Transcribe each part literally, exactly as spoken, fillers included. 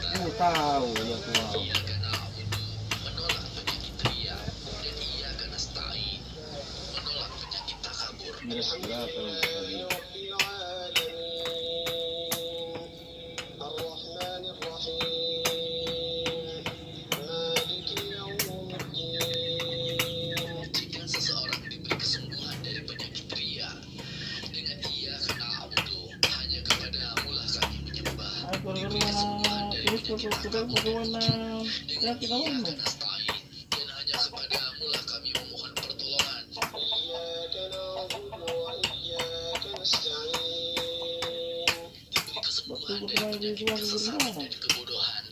Kamu tahu ya, Tuhan. Jika seseorang diberi kesembuhan dari penyakit ria, dengan iyyaka na'budu, hanya kepadamulah kami menyembah. Diberi kesembuhan dari penyakit tangan, dengan iyyaka nasta'in, dan hanya kepadamulah kami memohon pertolongan. Diberi kesembuhan dari penyakit kesesatan dan kebodohan,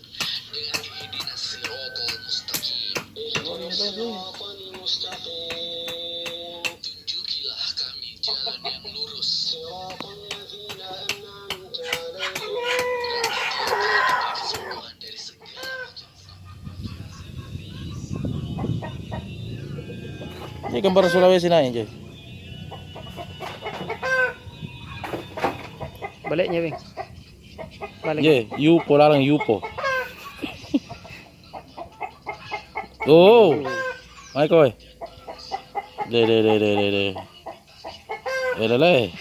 dengan ihdinas siratal mustaqim. Tunjukilah kami jalan yang lurus. Diberi kesembuhan dari segala macam Ini gambar Sulawesi naik, Jay. Baliknya, Beng. Balik. Jay, yupo, lalang yupo. Oh, mai koe. De, de, de, de, de, de. Eh, lele.